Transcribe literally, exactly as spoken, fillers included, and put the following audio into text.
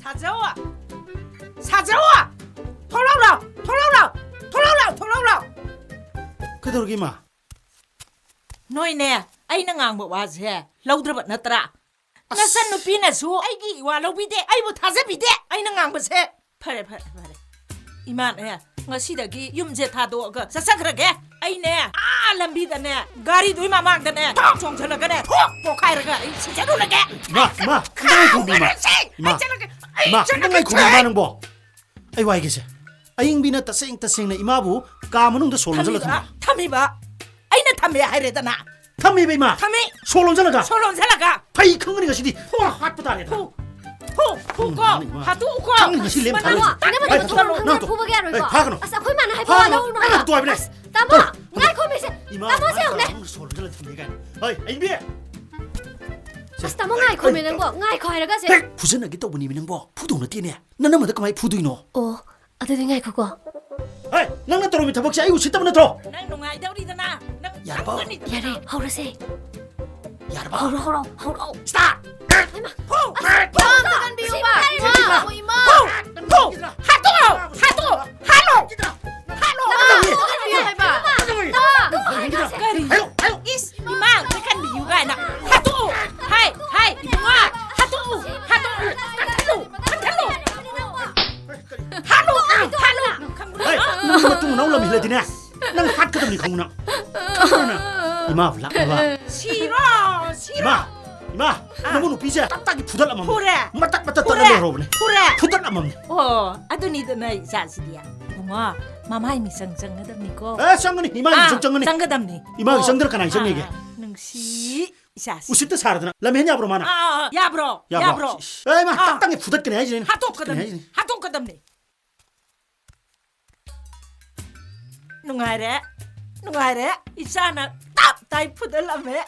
ꯁꯥꯖꯧ! ꯁꯥꯖꯧ! ꯊꯣꯛꯂꯛꯎ ꯂꯥꯎ! ꯊꯣꯛꯂꯛꯎ ꯂꯥꯎ! ꯊꯣꯛꯂꯛꯎ ꯂꯥꯎ! ꯊꯣꯛꯂꯛꯎ ꯂꯥꯎ! ꯀꯩꯗꯧꯔꯒꯦ, ꯏꯃꯥ? ꯅꯣꯏꯅꯦ, ꯑꯩꯅ ꯉꯥꯡꯕ ꯋꯥꯁꯦ ꯂꯧꯗ꯭ꯔꯕ ꯅꯠꯇ꯭ꯔꯥ? ꯑꯁ! ꯅꯆꯟꯅꯨꯄꯤꯅꯁꯨ ꯑꯩꯒꯤ ꯏꯋꯥ ꯂꯧꯕꯤꯗꯦ, ꯑꯩꯕꯨ ꯊꯥꯖꯕꯤꯗꯦ ꯑꯩꯅ ꯉꯥꯡꯕꯁꯦ꯫ ꯐꯔꯦ, ꯐꯔꯦ, ꯐꯔꯦ꯫ ꯏꯃꯥꯅꯦ, ꯉꯁꯤꯗꯒꯤ ꯌꯨꯝꯁꯦ ꯊꯥꯗꯣꯛꯑꯒ ꯆꯠꯆꯈ꯭ꯔꯒꯦ꯫ ꯑꯩꯅꯦ, ꯑꯥ ꯂꯝꯕꯤꯗꯅꯦ, ꯒꯥꯔꯤꯗꯨꯒꯤ ꯃꯃꯥꯡꯗꯅꯦ, ꯊꯣꯛ ꯆꯣꯡꯁꯤꯜꯂꯒ ꯊꯣꯛ ꯄꯣꯛꯈꯥꯏꯔꯒ ꯑꯩ ꯁꯤꯖꯔꯨꯔꯒꯦ꯫ ꯏꯃꯥ, ꯏꯃꯥ, ꯏꯃꯥ, ꯏꯃꯥ, ꯍꯧꯔꯁꯤ! ꯏꯃꯥ, ꯑꯩ ꯆꯠꯂꯒꯦ! ꯑꯩ ꯏꯃꯥ, ꯆꯠꯂꯒꯦ! ꯅꯪ ꯉꯥꯏꯈꯣ, ꯏꯃꯥ, ꯅꯪꯕꯣ꯫ ꯑꯩ ꯋꯥꯏꯒꯦꯁꯦ꯫ ꯑꯌꯤꯡꯕꯤꯅ ꯇꯁꯦꯡ ꯇꯁꯦꯡꯅ ꯏꯃꯥꯕꯨ ꯀꯥ ꯃꯅꯨꯡꯗ ꯁꯣ ꯂꯣꯟꯁꯤꯜꯂ ꯊꯝꯃꯤꯕ, ꯊꯝꯃꯤꯕ꯫ ꯊꯝꯃꯤꯕ꯫ ꯑꯩꯅ ꯊꯝꯃꯦ ꯍꯥꯏꯔꯦꯗꯅ꯫ ꯊꯝꯃꯤꯕ, ꯏꯃꯥ꯫ ꯊꯝꯃꯤ꯫ ꯁꯣ ꯂꯣꯟꯁꯤꯜꯂꯒ꯫ ꯁꯣ ꯂꯣꯟꯁꯤꯜꯂꯒ꯫ ꯑꯩ ꯈꯪꯒꯅꯤ ꯉꯁꯤꯗꯤ꯫ ꯐꯨ꯫ ꯍꯥꯠꯄ ꯇꯥꯔꯦꯗꯅ꯫ ꯐꯨ꯫ ꯐꯨ, ꯐꯨ ꯀꯣ꯫ ꯎꯝ, ꯏꯃꯥ꯫ ꯍꯥꯠꯇꯣꯛꯎ ꯀꯣ꯫ ꯈꯪꯒꯅꯤ ꯉꯁꯤ ꯂꯦꯝ ꯃꯅꯥ ꯊꯥꯔꯣꯏ꯫ ꯊꯣꯡ ꯅꯪ ꯐꯨꯕꯒꯤ ꯌꯥꯔꯣꯏꯀꯣ꯫ ꯑꯩ ꯐꯥꯒꯅꯨ꯫ ꯑꯁ, ꯑꯩꯈꯣꯏ ꯃꯥꯅ ꯍꯥꯏꯕ ꯋꯥ ꯐꯥꯒꯅꯨ꯫ ꯂꯧꯔꯨꯅꯨ ꯐꯥꯒꯅꯨ ꯍꯥꯏꯕ꯫ ꯇꯣ ꯍꯥꯏꯕꯅꯦ꯫ ꯑꯁ, ꯇꯥꯃꯣ, ꯇꯣ꯫ ꯉꯥꯏꯈꯣꯃꯤꯁꯦ꯫ ꯏꯃꯥ, ꯇꯥꯃꯣꯁꯦ ꯏꯃꯥ, ꯌꯦꯡꯉꯨꯅꯦ꯫ ꯅꯪ ꯁꯣ ꯂꯣꯟꯁꯤꯜꯂ ꯊꯝꯃꯤ ꯀꯥꯏꯅ꯫ ꯍꯩ, ꯑꯌꯤꯡꯕꯤ꯫ ꯑꯁ, ꯇꯥꯃꯣ, ꯉꯥꯏꯈꯣꯃꯤ ꯅꯪꯕꯣ꯫ ꯉꯥꯏꯈꯣ ꯍꯥꯏꯔꯒꯁꯦ꯫ ꯍꯦꯛ ꯐꯨꯖꯟꯅꯒꯦ ꯇꯧꯕꯅꯤꯃꯤ ꯅꯪꯕꯣ꯫ ꯐꯨꯗꯧ ꯅꯠꯇꯦꯅꯦ꯫ ꯅꯅꯝꯃꯗ ꯀꯃꯥꯏ ꯐꯨꯗꯣꯏꯅꯣ? ꯑꯣ, ꯑꯗꯨꯗꯤ ꯉꯥꯏꯈꯣꯀꯣ꯫ ꯍꯦ, ꯅꯪꯅ ꯇꯧꯔꯝꯃꯤ ꯊꯕꯛꯁꯦ ꯑꯩ ꯎꯁꯤꯠꯇꯕ ꯅꯠꯇ꯭ꯔꯣ? ꯅꯪ ꯅꯨꯡꯉꯥꯏꯗꯧꯔꯤꯗꯅ, ꯅꯪ ꯌꯥꯔꯕꯣ? ꯈꯪꯒꯅꯤꯗꯅ꯫ ꯌꯥꯔꯦ, ꯍꯧꯔꯁꯦ꯫ ꯌꯥꯔꯕꯣ? ꯍꯧꯔꯣ, ꯍꯧꯔꯣ, ꯍꯧꯔꯣ꯫ Start! ꯍꯩꯃꯥ! ꯐꯨ! ꯑꯁ, ꯐꯨ! ꯐꯨ! ꯀꯟꯕꯤꯌꯨꯕ! ꯁꯤ ꯏꯃꯥ! ꯐꯨ! ꯏꯃꯥ! ꯐꯨ! ꯐꯨ! ꯍꯥꯠꯇꯣꯛꯑꯣ! ꯍꯥꯠꯇꯣꯛꯑꯣ! ꯍꯥꯠꯂꯣ! ꯍꯥꯠꯂꯣ! ꯀꯟꯕꯤꯌꯨ ꯍꯥꯏꯕ! ꯏꯃꯥ! ꯀꯔꯤ? ꯍꯥꯏꯌꯣ! ꯍꯥꯏꯌꯣ! ꯏꯁ! ꯏꯃꯥ! ꯀꯟꯕꯤꯌꯨ ꯀꯥꯏꯅ! ꯍꯥꯠꯇꯣꯛꯑꯣ! ꯍꯥꯏ! ꯍꯥꯏ! ꯏꯕꯨꯡꯉꯣ! ꯍꯥꯠꯇꯣꯛꯑꯣ! ꯍꯥꯠꯇꯣꯛꯑꯣ! ꯀꯟꯊꯠꯂꯨ! ꯀꯟꯊꯠꯂꯨ! ꯍꯥꯠꯂꯨ! ꯍꯥꯠꯂꯨ! ꯈꯪꯕ꯭ꯔꯣ? ꯍꯦ! ꯅꯪ ꯃꯇꯨꯡ ꯃꯅꯥꯎ ꯂꯝ ꯍꯦꯜꯂꯗꯤꯅꯦ, ꯅꯪ ꯍꯥꯠꯀꯗꯕꯅꯤ ꯈꯪꯉꯨ ꯅꯪ꯫ ꯏꯃꯥꯕꯨ ꯂꯥꯛꯅꯕ꯫ ꯁꯤꯔꯣ! ꯁꯤꯔꯣ! ꯏꯃꯥ! ꯏꯃꯥ! ꯑꯥ꯫ ꯅꯃꯧ ꯅꯨꯄꯤꯁꯦ ꯇꯞ ꯇꯥꯒꯤ ꯐꯨꯗꯠꯂꯝꯃꯝꯅꯦ꯫ ꯐꯨꯔꯦ! ꯃꯇꯠ ꯃꯇꯠ ꯇꯠꯂ ꯐꯨꯔꯦ! ꯂꯩꯍꯧꯔꯕꯅꯦ꯫ ꯐꯨꯔꯦ! ꯐꯨꯗꯠꯂꯝꯃꯝꯅꯦ꯫ ꯑꯣ, ꯑꯗꯨꯅꯤꯗꯅ ꯏꯆꯥꯁꯤꯗꯤ꯫ ꯏꯕꯨꯡꯉꯣ, ꯃꯃꯥꯏ ꯃꯤꯆꯪ ꯆꯪꯒꯗꯕꯅꯤꯀꯣ꯫ ꯑꯦ, ꯆꯪꯒꯅꯤ꯫ ꯏꯃꯥꯒꯤ ꯑꯥ, ꯃꯤꯆꯪ ꯆꯪꯒꯅꯤ꯫ ꯆꯪꯒꯗꯕꯅꯤ꯫ ꯏꯃꯥꯒꯤ ꯑꯣ, ꯆꯪꯗꯅ ꯀꯅꯥꯒꯤ ꯆꯪꯅꯤꯒꯦ? ꯑꯥ, ꯅꯨꯡꯁꯤ ꯏꯆꯥꯁꯤ꯫ ꯎꯁꯤꯠꯇ ꯁꯥꯔꯗꯅ꯫ ꯂꯝꯍꯦꯟ ꯌꯥꯕ꯭ꯔꯣ ꯃꯥꯅ? ꯑꯥ, ꯑꯥ, ꯌꯥꯕ꯭ꯔꯣ? ꯌꯥꯕ꯭ꯔꯣ? ꯌꯥꯕ꯭ꯔꯣ? ꯁꯤꯁ꯫ ꯑꯦ, ꯏꯃꯥ, ꯑꯥ꯫ ꯇꯞ ꯇꯥꯒꯤ ꯐꯨꯗꯠꯀꯅꯤ ꯍꯥꯏꯁꯤꯅꯦ ꯑꯩꯅ꯫ ꯍꯥꯠꯇꯣꯛꯀꯗꯕꯅꯤ꯫ ꯐꯨꯗꯠꯀꯅꯤ ꯍꯥꯏꯁꯤꯅꯦ꯫ ꯍꯥꯠꯇꯣꯛꯀꯗꯕꯅꯤ꯫ ꯅꯨꯡꯉꯥꯏꯔꯦ, ꯅꯨꯡꯉꯥꯏꯔꯦ꯫ ꯏꯆꯥꯅ ꯇꯞ ꯇꯥꯏ ꯐꯨꯗꯠꯂꯝꯃꯦ꯫